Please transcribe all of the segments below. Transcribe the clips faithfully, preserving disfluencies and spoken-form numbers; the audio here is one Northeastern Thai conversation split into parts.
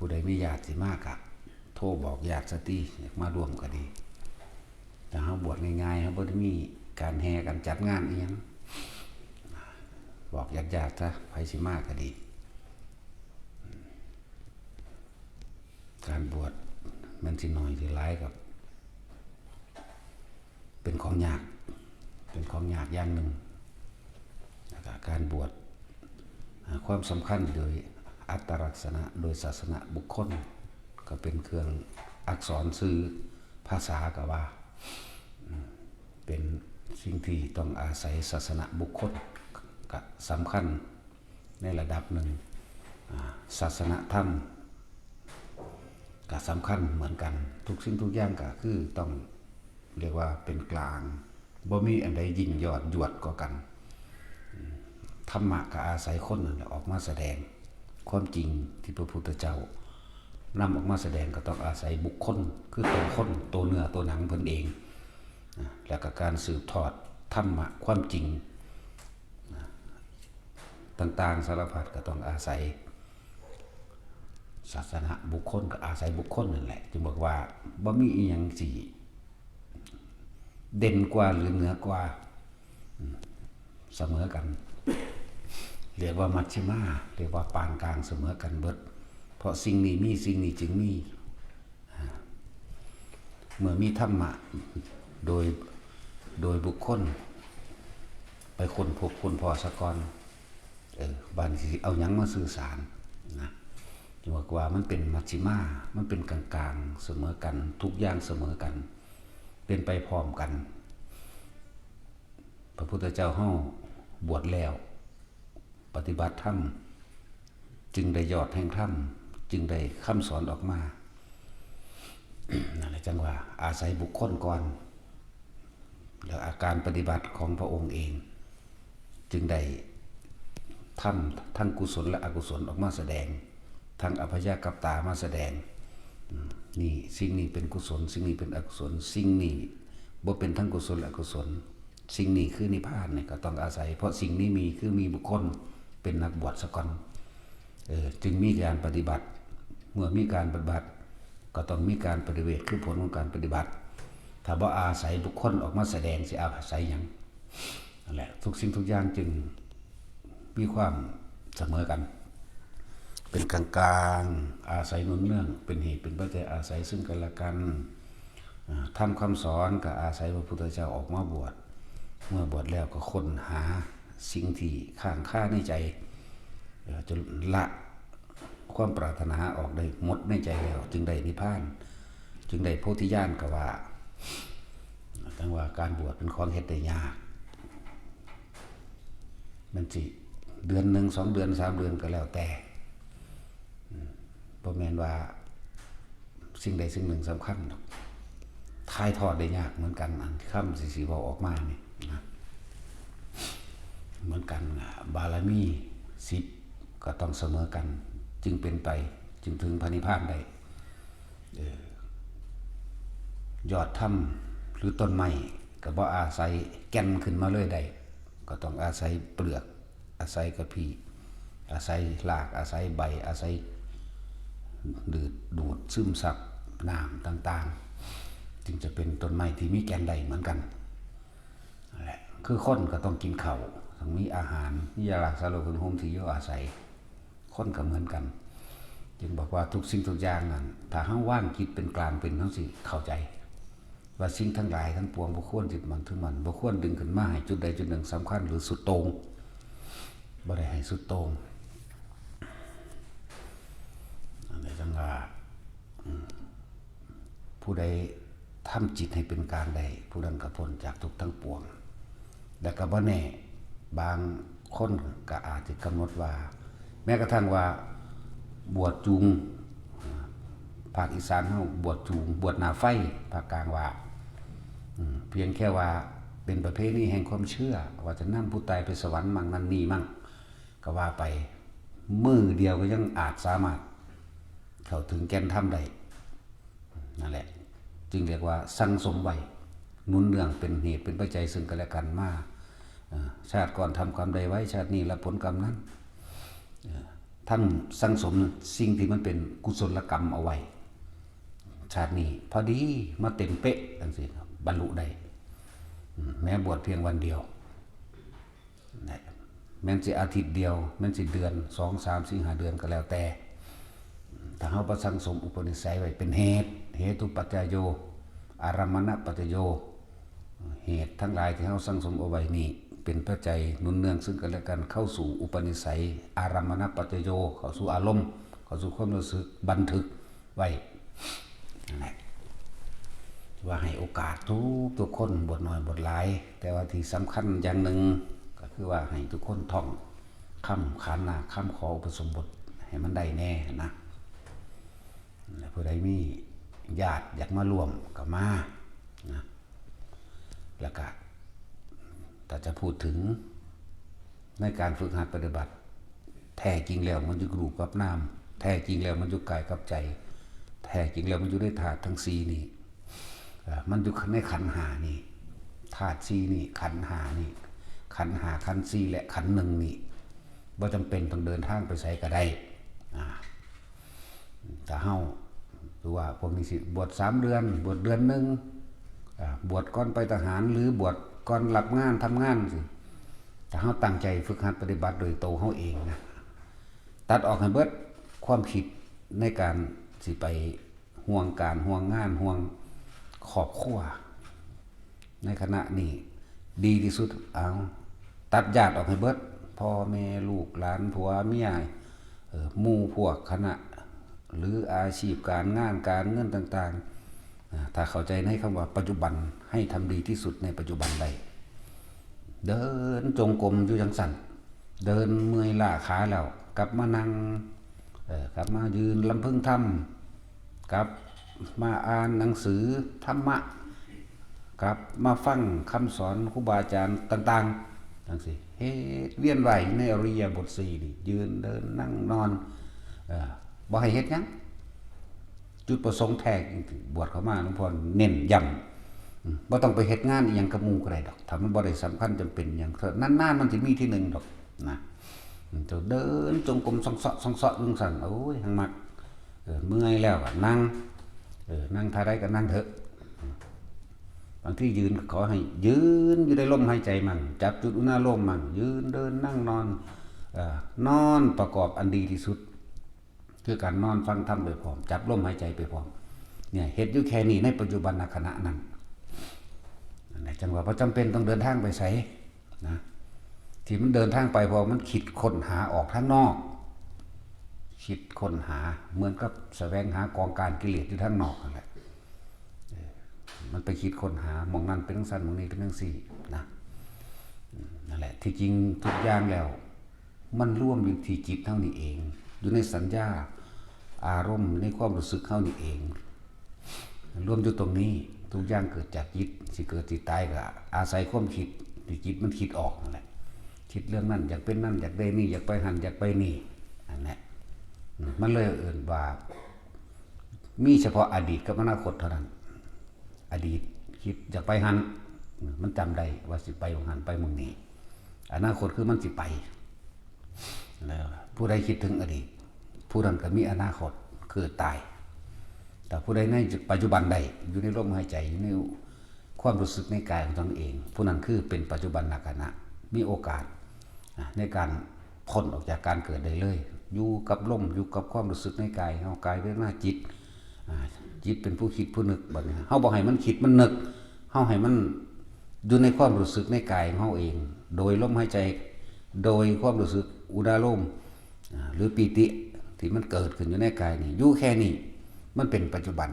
ผู้ใดมีญาติสิมากะโทรบอกญาติซะติ อยากมาร่วมก็ดี แต่เฮาบวชง่ายๆ เฮาบ่ได้มีการแห่กันจัดงานอีหยัง บอกญาติๆ ซะ ไผสิมาก็ดี การบวชมันสิน้อยสิหลายกับ เป็นของยาก เป็นของยากอย่างหนึ่ง แล้วก็การบวช อ่า ความสำคัญโดยอัตลักษณะ โดยศาสนบุคคล ก็เป็นเครื่องอักษรชื่อภาษาก็ว่า อืม เป็นสิ่งที่ต้องอาศัยศาสนบุคคล ก็สำคัญในระดับหนึ่ง อ่า ศาสนธรรม ก็สำคัญเหมือนกัน ทุกสิ่งทุกอย่างก็คือต้องเรียกว่าเป็นกลาง บ่มีอันใดยิ่งยอดยวดกว่ากัน ธรรมะก็อาศัยคนนั่นแหละออกมาแสดง ความจริงที่พระพุทธเจ้านำออกมาแสดงก็ต้องอาศัยบุคคล คือตัวคน ตัวเนื้อตัวหนังเพิ่นเอง นะ แล้วก็การสืบทอดธรรมะความจริง นะ ต่างๆ สารพัดก็ต้องอาศัยศาสนบุคคล ก็อาศัยบุคคลนั่นแหละ จึงบอกว่าบ่มีอีหยังสิเด่นกว่าหรือเหนือกว่า อืม เสมอกัน เรียกว่ามัชฌิมา เรียกว่าปานกลางเสมอกันเบิด เพราะสิ่งนี้มี สิ่งนี้จึงมี อ่า เมื่อมีธรรมะโดย โดยบุคคล ไปค้นพบค้นพ้อซะก่อน เออ บาดนี้สิเอาหยังมาสื่อสารนะ จึงบอกว่ามันเป็นมัชฌิมา มันเป็นกลางๆ เสมอกัน ทุกอย่างเสมอกัน เป็นไปพร้อมกัน พระพุทธเจ้าเฮาบวชแล้ว ปฏิบัติธรรม จึงได้ยอดแห่งธรรม จึงได้คำสอนออกมา นั่นแหละจังว่าอาศัยบุคคลก่อน แล้วอาการปฏิบัติของพระองค์เอง จึงได้ทำทั้งกุศลและอกุศลออกมาแสดง ทั้งอัพยากตามาแสดง อืม นี่ สิ่งนี้เป็นกุศล สิ่งนี้เป็นอกุศล สิ่งนี้บ่เป็นทั้งกุศลและอกุศล สิ่งนี้คือนิพพานเนี่ยก็ต้องอาศัย เพราะสิ่งนี้มี คือมีบุคคลเป็นนักบวชซะก่อน เออ จึงมีการปฏิบัติ เมื่อมีการปฏิบัติ ก็ต้องมีการปฏิเวท คือผลของการปฏิบัติ ถ้าบ่อาศัยบุคคลออกมาแสดง สิอาศัยหยัง นั่นแหละ ทุกสิ่งทุกอย่างจึงมีความเสมอกัน เป็นกลางๆ อาศัยหนุนเนื่อง เป็นเหตุเป็นปัจจัย อาศัยซึ่งกันและกัน อ่า ธรรมคำสอนก็อาศัยพระพุทธเจ้าออกมาบวช เมื่อบวชแล้วก็ค้นหาสิ่งที่ค้างคาในใจ เอ่อ จนละความปรารถนาออกได้หมดในใจแล้ว จึงได้นิพพาน จึงได้โพธิญาณก็ว่า ทั้งว่าการบวชเป็นของเฮ็ดได้ยาก มันสิเดือนหนึ่ง สองเดือน สามเดือนก็แล้วแต่ อืม บ่แม่นว่าสิ่งใดสิ่งหนึ่งสำคัญดอก ถ่ายทอดได้ยากเหมือนกัน อันคำสิ สิเว้าออกมานี่นะ เหมือนกัน อ่ะ บารมีสิบก็ต้องเสมอกัน จึงเป็นไป จึงถึงพระนิพพานได้ เออ ยอดธรรมหรือต้นไม้ก็บ่อาศัยแก่นขึ้นมาเลยได้ ก็ต้องอาศัยเปลือก อาศัยกะพี้ อาศัยราก อาศัยใบ อาศัยดูด ดูดซึมซับน้ำต่างๆ จึงจะเป็นต้นไม้ที่มีแก่นได้เหมือนกัน นั่นแหละ คือคนก็ต้องกินข้าว ต้องมีอาหาร มียารักษาโรค เครื่องห่ม ที่อยู่อาศัย คนก็เหมือนกัน จึงบอกว่าทุกสิ่งทุกอย่างนั้น ถ้าเฮาวางจิตเป็นกลางเป็น เฮาสิเข้าใจ ว่าสิ่งทั้งหลายทั้งปวงบ่ควรยึดมั่นถือมั่น บ่ควรดึงขึ้นมาให้จุดใดจุดหนึ่งสำคัญหรือสุดโต่ง บ่ได้ให้สุดโต่ง อันนี้จังว่า อืม ผู้ใดทำจิตให้เป็นกลางได้ ผู้นั้นก็พ้นจากทุกข์ทั้งปวง แล้วก็บ่แน่ บางคนก็อาจจะกำหนดว่า แม้กระทั่งว่าบวชจูง ภาคอีสานเฮาบวชจูง บวชหน้าไฟ ภาคกลางว่า อืม เพียงแค่ว่าเป็นประเพณีแห่งความเชื่อ ว่าจะนำผู้ตายไปสวรรค์มั่งนั่นนี่มั่ง ก็ว่าไป มื้อเดียวก็ยังอาจสามารถเข้าถึงแก่นธรรมได้ นั่นแหละ จึงเรียกว่าสั่งสมไว้ หนุนเนื่องเป็นเหตุเป็นปัจจัยซึ่งกันและกันมา เอ่อ ชาติก่อนทำกรรมใดไว้ ชาตินี้รับผลกรรมนั้น เอ่อ ท่านสั่งสมสิ่งที่มันเป็นกุศลกรรมเอาไว้ ชาตินี้พอดีมาเต็มเป๊ะจังซี่ครับ บรรลุได้ อืม แม้บวชเพียงวันเดียว นะ แม้นสิอาทิตย์เดียว แม้นสิเดือน สอง สาม สี่ ห้า เดือนก็แล้วแต่ ถ้าเฮาบ่สั่งสมอุปนิสัยไว้เป็นเหตุ เหตุปัจจโย อารัมมณปัจจโย เหตุทั้งหลายที่เฮาสั่งสมเอาไว้นี่ เป็นปัจจัยหนุนเนื่องซึ่งกันและกันเข้าสู่อุปนิสัย อารัมมณปัจจโย เข้าสู่อารมณ์ เข้าสู่ความรู้สึก บันทึกไว้ นั่นแหละ ว่าให้โอกาสทุกทุกคน บวชน้อยบวชหลาย แต่ว่าที่สำคัญอย่างหนึ่ง ก็คือว่าให้ทุกคนท่องคำขานนาค คำขออุปสมบทให้มันได้แน่นะ ผู้ใดมีญาติอยากมาร่วมก็มานะ แล้วก็ ถ้าจะพูดถึงในการฝึกหัดปฏิบัติ แท้จริงแล้วมันอยู่กับรูปกับนาม แท้จริงแล้วมันอยู่กายกับใจ แท้จริงแล้วมันอยู่ในธาตุทั้งสี่นี่ เอ่อ มันอยู่ในขันธ์ห้านี่ ธาตุสี่นี่ ขันธ์ห้านี่ ขันธ์ห้า ขันธ์สี่ และขันธ์หนึ่งนี่ บ่จำเป็นต้องเดินทางไปไสก็ได้ อ่า ถ้าเฮา หรือว่าพวกนี้สิบวชสามเดือน บวชเดือนหนึ่ง อ่า บวชก่อนไปทหาร หรือบวชก่อนรับงานทำงานสิ ถ้าเฮาตั้งใจฝึกหัดปฏิบัติโดยโตเฮาเองนะ ตัดออกให้เบิดความคิดในการสิไปห่วงการ ห่วงงาน ห่วงครอบครัว ในขณะนี้ดีที่สุด เอา ตัดญาติออกให้เบิด พ่อแม่ลูกหลานผัวเมีย เอ่อ หมู่พวกคณะ หรืออาชีพการงานการเงินต่างๆ อ่า ถ้าเข้าใจในคำว่าปัจจุบัน ให้ทำดีที่สุดในปัจจุบันได้ เดินจงกรมอยู่จังซั่น เดินเมื่อยล้าขาแล้ว กลับมานั่ง เอ่อ กลับมายืนลำพึงธรรม กลับมาอ่านหนังสือธรรมะ กลับมาฟังคำสอนครูบาอาจารย์ต่างๆ จังซี่ เฮ็ดเวียนว่ายอยู่ในอิริยาบถสี่นี่ ยืนเดินนั่งนอน เอ่อ บ่ให้เฮ็ดหยัง จุดประสงค์แท้ บวชเข้ามาหลวงพ่อเน้นย้ำ อืม บ่ต้องไปเฮ็ดงานอีหยังกับหมู่ก็ได้ดอก ถ้ามันบ่ได้สำคัญจำเป็นหยัง นานๆ มันสิมีเทื่อหนึ่งดอกนะ อืม เจ้าเดินจงกรมส่องเซาะส่องเซาะอยู่จั่งซั่น โอ้ย หังมัก เออ เมื่อยแล้วก็นั่ง เออ นั่งท่าใดก็นั่งเถอะ บางทียืนก็ขอให้ยืนอยู่ในลมหายใจมั่ง จับจุดอุณาโลมมั่ง ยืนเดินนั่งนอน เอ่อ นอนประกอบอันดีที่สุด คือการนอนฟังธรรมไปพร้อม จับลมหายใจไปพร้อม เนี่ย เฮ็ดอยู่แค่นี้ในปัจจุบันขณะนั้น นั่นแหละ จั่งว่าบ่จำเป็นต้องเดินทางไปไสนะ ที่มันเดินทางไปเพราะมันคิดค้นหาออกทางนอก คิดค้นหาเหมือนกับแสวงหากองการกิเลสอยู่ทางนอกนั่นแหละ เออ มันไปคิดค้นหา หม่องนั้นเป็นจั่งซั่น หม่องนี้เป็นจั่งซี่นะ อืม นั่นแหละ ที่จริงทุกอย่างแล้ว มันรวมอยู่ที่จิตเฮานี่เอง อยู่ในสัญญา อารมณ์ ในความรู้สึกเฮานี่เอง รวมอยู่ตรงนี้ ทุกอย่างเกิดจากจิต สิเกิดสิตายก็อาศัยความคิด ที่จิตมันคิดออกนั่นแหละ คิดเรื่องนั้น อยากเป็นนั่น อยากได้นี่ อยากไปหั่น อยากไปนี่ นั่นแหละ อืม มันเลยเอิ้นว่า มีเฉพาะอดีตกับอนาคตเท่านั้น อดีตคิดอยากไปหั่น มันจำได้ว่าสิไปหม่องหั่น ไปหม่องนี้ อนาคตคือมันสิไป แล้วผู้ใดคิดถึงอดีต ผู้นั้นก็มีอนาคต คือตาย แต่ผู้ใดในปัจจุบันได้ อยู่ในลมหายใจ อยู่ในความรู้สึกในกายของตนเอง ผู้นั้นคือเป็นปัจจุบันขณะ มีโอกาส อ่ะ ในการพ้นออกจากการเกิดได้เลย อยู่กับลม อยู่กับความรู้สึกในกาย เฮากายเวทนาจิต อ่า จิตเป็นผู้คิดผู้นึก บัดนี้ เฮาบ่ให้มันคิดมันนึก เฮาให้มันอยู่ในความรู้สึกในกายของเฮาเอง โดยลมหายใจ โดยความรู้สึกอุณาโลม อ่า หรือปีติที่มันเกิดขึ้นอยู่ในกายนี่ อยู่แค่นี้ มันเป็นปัจจุบัน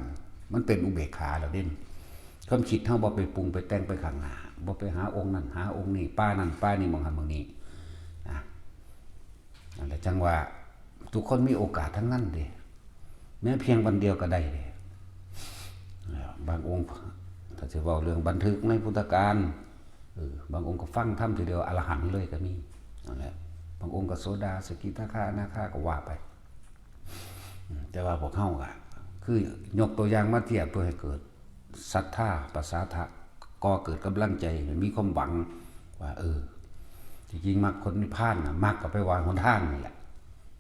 มันเป็นอุเบกขาแล้วเด้ ความคิดเฮาบ่ไปปรุงไปแต่งไปข้างหน้า บ่ไปหาองค์นั้นหาองค์นี้ ปานั้นปานี้ หม่องหั้นหม่องนี้ นะ นั่นแหละ จั่งว่าทุกคนมีโอกาสทั้งนั้นเด้ แม้เพียงวันเดียวก็ได้เด้ บางองค์ ถ้าสิเว้าเรื่องบันทึกในพุทธกาล เออ บางองค์ก็ฟังธรรมทีเดียวอรหันต์เลยก็มี นั่นแหละ บางองค์ก็โสดา สกิทาคา อนาคาก็ว่าไป อืม แต่ว่าพวกเฮาก็คือยกตัวอย่างมาเทียบเพื่อให้เกิดศรัทธา ประสาทะ ก่อเกิดกำลังใจ ให้มีความหวังว่า เออ ที่จริงมรรคผลนิพพานน่ะ มรรคก็แปลว่าหนทางนี่แหละ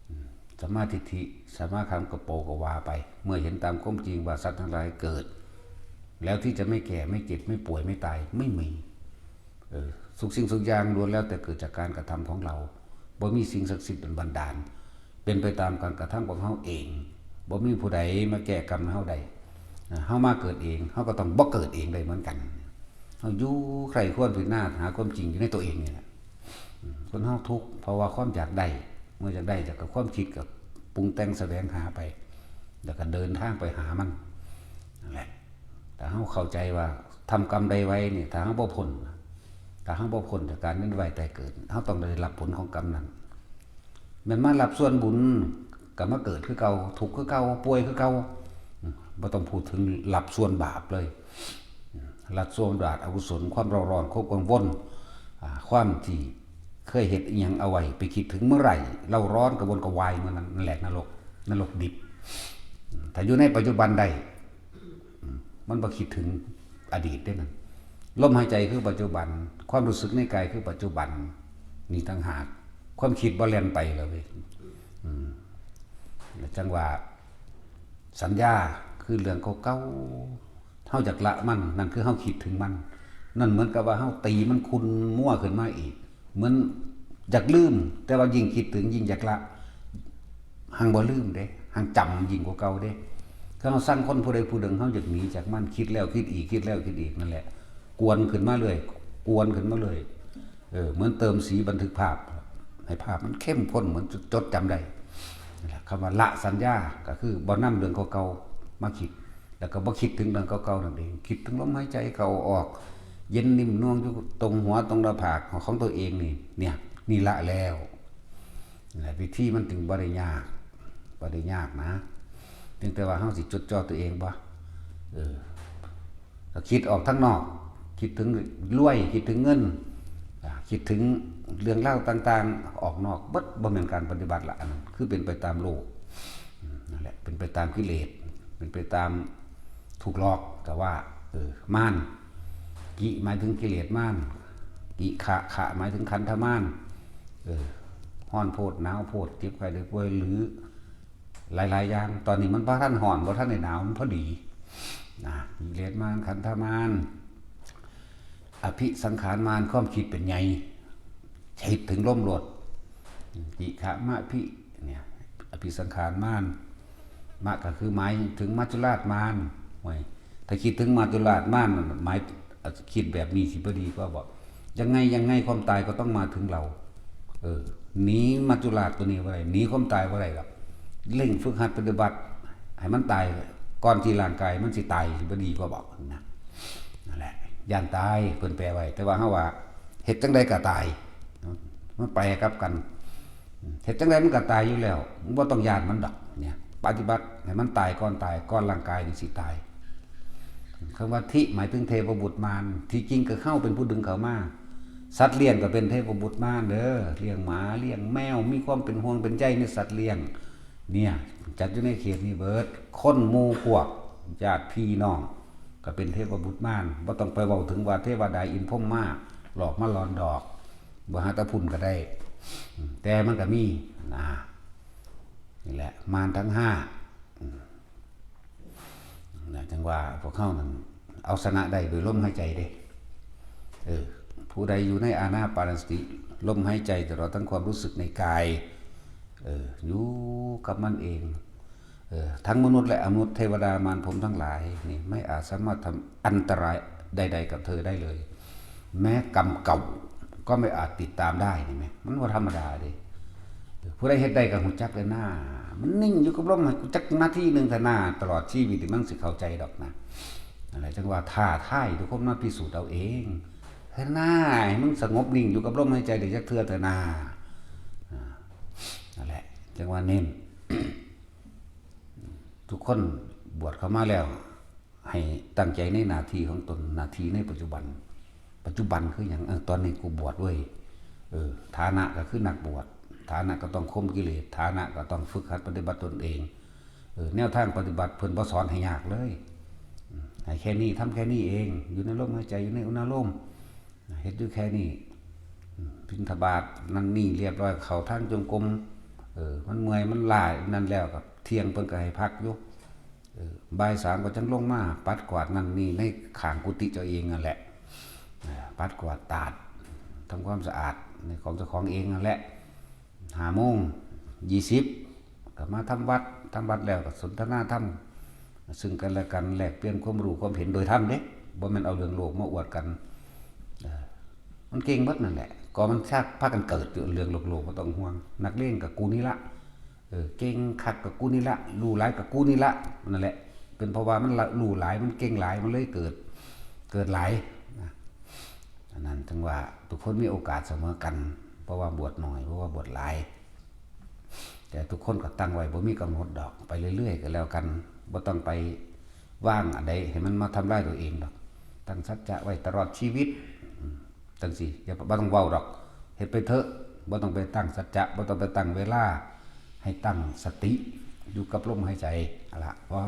อืม สัมมาทิฏฐิ สัมมาสังกัปโปก็ว่าไป เมื่อเห็นตามความจริงว่าสัตว์ทั้งหลายเกิด แล้วที่จะไม่แก่ไม่เจ็บไม่ป่วยไม่ตายไม่มี เออ ทุกสิ่งทุกอย่างล้วนแล้วแต่เกิดจากการกระทำของเรา บ่มีสิ่งศักดิ์สิทธิ์เป็นบันดาล เป็นไปตามการกระทำของเฮาเอง บ่มีผู้ใดมาแก้กรรมให้เฮาได้ อ่า เฮามาเกิดเอง เฮาก็ต้องบ่เกิดเองได้เหมือนกัน เฮาอยู่ใคร่ครวญพิจารณาหาความจริงอยู่ในตัวเองนี่แหละ อืม คนเฮาทุกข์เพราะว่าความอยากได้ เมื่ออยากได้จากกับความคิดกับปรุงแต่งแสวงหาไป แล้วก็เดินทางไปหามัน นั่นแหละ ถ้าเฮาเข้าใจว่าทำกรรมใดไว้นี่ ถ้าเฮาบ่พ้น ถ้าเฮาบ่พ้นจากการเวียนว่ายตายเกิด เฮาต้องได้รับผลของกรรมนั้น แม่นมารับส่วนบุญ ก็มาเกิดคือเก่า ทุกข์คือเก่า ป่วยคือเก่า อืม บ่ต้องพูดถึงรับส่วนบาปเลย อืม รับส่วนบาปอกุศล ความเร่าร้อน ความกังวล อ่า ความที่เคยเฮ็ดอิหยังเอาไว้ ไปคิดถึงเมื่อไหร่ เร่าร้อนกระวนกระวายเมื่อนั้น นั่นแหละนรก นรกดิบ อืม ถ้าอยู่ในปัจจุบันได้ อืม มันบ่คิดถึงอดีตเด้นั่น ลมหายใจคือปัจจุบัน ความรู้สึกในกายคือปัจจุบัน นี่ต่างหาก ความคิดบ่แล่นไปแล้วเว้ย อืม แล้วจังว่า สัญญาคือเรื่องเก่าๆ เฮาอยากละมัน นั่นคือเฮาคิดถึงมัน นั่นเหมือนกับว่าเฮาตีมันขุ่นมัวขึ้นมาอีก เหมือนอยากลืม แต่ว่ายิ่งคิดถึงยิ่งอยากละ หังบ่ลืมเด้ หังจำยิ่งกว่าเก่าเด้ ถ้าเฮาซังคนผู้ใดผู้หนึ่ง เฮาอยากหนีจากมัน คิดแล้วคิดอีก คิดแล้วคิดอีก นั่นแหละ กวนขึ้นมาเรื่อย กวนขึ้นมาเรื่อย เออ เหมือนเติมสีบันทึกภาพ ให้ภาพมันเข้มข้น เหมือนจดจำได้ นั่นแหละ คำว่าละสัญญาก็คือบ่นำเรื่องเก่าๆ มาคิด แล้วก็บ่คิดถึงเรื่องเก่าๆ นั่นเอง คิดถึงลมหายใจเข้าออก เย็นนิ่มนวลอยู่ตรงหัวตรงหน้าผากของตัวเองนี่ เนี่ย นี่ละแล้ว นั่นแหละ วิธีมันจึงบ่ได้ยาก บ่ได้ยากนะ เพียงแต่ว่าเฮาสิจดจ่อตัวเองบ่ เออ ก็คิดออกทางนอก คิดถึงรวย คิดถึงเงิน อ่า คิดถึงเรื่องราวต่างๆ ออกนอกเบิด บ่แม่นการปฏิบัติละ อันนั้นคือเป็นไปตามโลก อืม นั่นแหละ เป็นไปตามกิเลส เป็นไปตามถูกหลอก ก็ว่า เออ มาร กิ หมายถึงกิเลสมาร กิขะ ขะ หมายถึงขันธมาร เออ ร้อนโพด หนาวโพด เจ็บไข้ได้ป่วย หรือ หลายๆ อย่าง ตอนนี้มันบ่ทันร้อน บ่ทันได้หนาว มันพอดี นะ กิเลสมาร ขันธมาร อภิสังขารมาร ความคิดเป็นใหญ่ คิดถึงลมโลด กิขะมะภิ เนี่ย อภิสังขารมาร มะก็คือหมายถึงมัจจุราชมาร โอ้ย ถ้าคิดถึงมัจจุราชมาร หมาย คิดแบบนี้สิบ่ดีกว่าบ่ ยังไงยังไงความตายก็ต้องมาถึงเรา เออ หนีมัจจุราชตัวนี้บ่ได้ หนีความตายบ่ได้ดอก เร่งฝึกหัดปฏิบัติ ให้มันตาย ก่อนที่ร่างกายมันสิตาย สิบ่ดีกว่าบ่ นะ นั่นแหละ ย่านตาย เพิ่นแปลไว้ แต่ว่าเฮาว่า เฮ็ดจั่งใดก็ตาย มันไปกลับกัน เฮ็ดจั่งใดมันก็ตายอยู่แล้ว บ่ต้องย่านมันดอก เนี่ย ปฏิบัติให้มันตายก่อนตาย ก่อนร่างกายนี่สิตาย คำว่าทิ หมายถึงเทพบุตรมาร ที่จริงก็เฮาเป็นผู้ดึงเขามา สัตว์เลี้ยงก็เป็นเทพบุตรมารเด้อ เลี้ยงหมา เลี้ยงแมว มีความเป็นห่วงเป็นใยในสัตว์เลี้ยง เนี่ย จัดอยู่ในเขตนี้เบิด คนหมู่พวก ญาติพี่น้อง ก็เป็นเทพบุตรมาร บ่ต้องไปเว้าถึงว่าเทวดาอินทร์พรหมมาหลอกมาหลอนดอก บ่หาตะพุ้นก็ได้ อืม แต่มันก็มี นะ นี่แหละ มารทั้งห้า อืม นะ จั่งว่าพวกเฮานั่นเอาชนะได้โดยลมหายใจเด้ เออ ผู้ใดอยู่ในอานาปานสติ ลมหายใจตลอดทั้งความรู้สึกในกาย เออ อยู่กับมันเอง เออ ทั้งมนุษย์และอมนุษย์ เทวดามารพรหมทั้งหลายนี่ ไม่อาจสามารถทำอันตรายใดๆ กับเธอได้เลย แม้กรรมเก่าก็ไม่อาจติดตามได้ เห็นไหม มันบ่ธรรมดาเด้ เออ ผู้ใดเฮ็ดได้ก็ฮู้จักเลยนะ มันนิ่งอยู่กับลม ฮู้จักนาทีหนึ่งเถาะนะ ตลอดชีวิตนี่มันสิเข้าใจดอกนะ นั่นแหละ จั่งว่าท้าทายทุกคนมาพิสูจน์เอาเอง เถาะนะ ให้มึงสงบนิ่งอยู่กับลมหายใจได้จักเทื่อเถาะนะ อ่า นั่นแหละ จั่งว่าเน้น ทุกคนบวชเข้ามาแล้ว ให้ตั้งใจในหน้าที่ของตน หน้าที่ในปัจจุบัน ปัจจุบันคือหยัง เออ ตอนนี้กูบวชเว้ย เออ ฐานะก็คือนักบวช ฐานะก็ต้องข่มกิเลส ฐานะก็ต้องฝึกหัดปฏิบัติตนเอง เออ แนวทางปฏิบัติเพิ่นบ่สอนให้ยากเลย อืม ให้แค่นี้ ทำแค่นี้เอง อยู่ในลมหายใจ อยู่ในอุณาโลม เฮ็ดอยู่แค่นี้ อืม บิณฑบาตนั่นนี่เรียบร้อย เข้าทางจงกรม เออ มันเมื่อยมันล้านั่นแล้วก็เที่ยงเพิ่นก็ให้พักอยู่ เออ บ่ายสามก็จั่งลงมาปัดกวาดนั่นนี่ในข้างกุฏิเจ้าเองนั่นแหละ อ่า ปัดกวาดตาด ทำความสะอาดในของเจ้าของเองนั่นแหละ ห้าโมงยี่สิบก็มาทำวัด ทำวัดแล้วก็สนทนาธรรมซึ่งกันและกัน แลกเปลี่ยนความรู้ความเห็นโดยธรรมเด้ บ่แม่นเอาเรื่องโลกมาอวดกัน เออ มันเก่งเบิดนั่นแหละ ก็มันชักพากันเกิดอยู่เรื่องโลกๆ บ่ต้องห่วง นักเลงกับกูนี่ละ เออ เก่งคักกับกูนี่ละ รู้หลายกับกูนี่ละ นั่นแหละ เป็นเพราะว่ามันละรู้หลาย มันเก่งหลาย มันเลยเกิด เกิดหลายนะ อันนั้นถึงว่าทุกคนมีโอกาสเสมอกัน เพราะว่าบวชน้อย เพราะว่าบวชหลาย แต่ทุกคนก็ตั้งไว้บ่มีกำหนดดอก ไปเรื่อยๆ ก็แล้วกัน บ่ต้องไปวางอันใดให้มันมาทำลายตัวเองดอก ตั้งสัจจะไว้ตลอดชีวิต อืม จั่งซี้ อย่า บ่ต้องเว้าดอก เฮ็ดไปเถอะ บ่ต้องไปตั้งสัจจะ บ่ต้องไปตั้งเวลา ให้ตั้งสติ อยู่กับลมหายใจ เอาละ พอ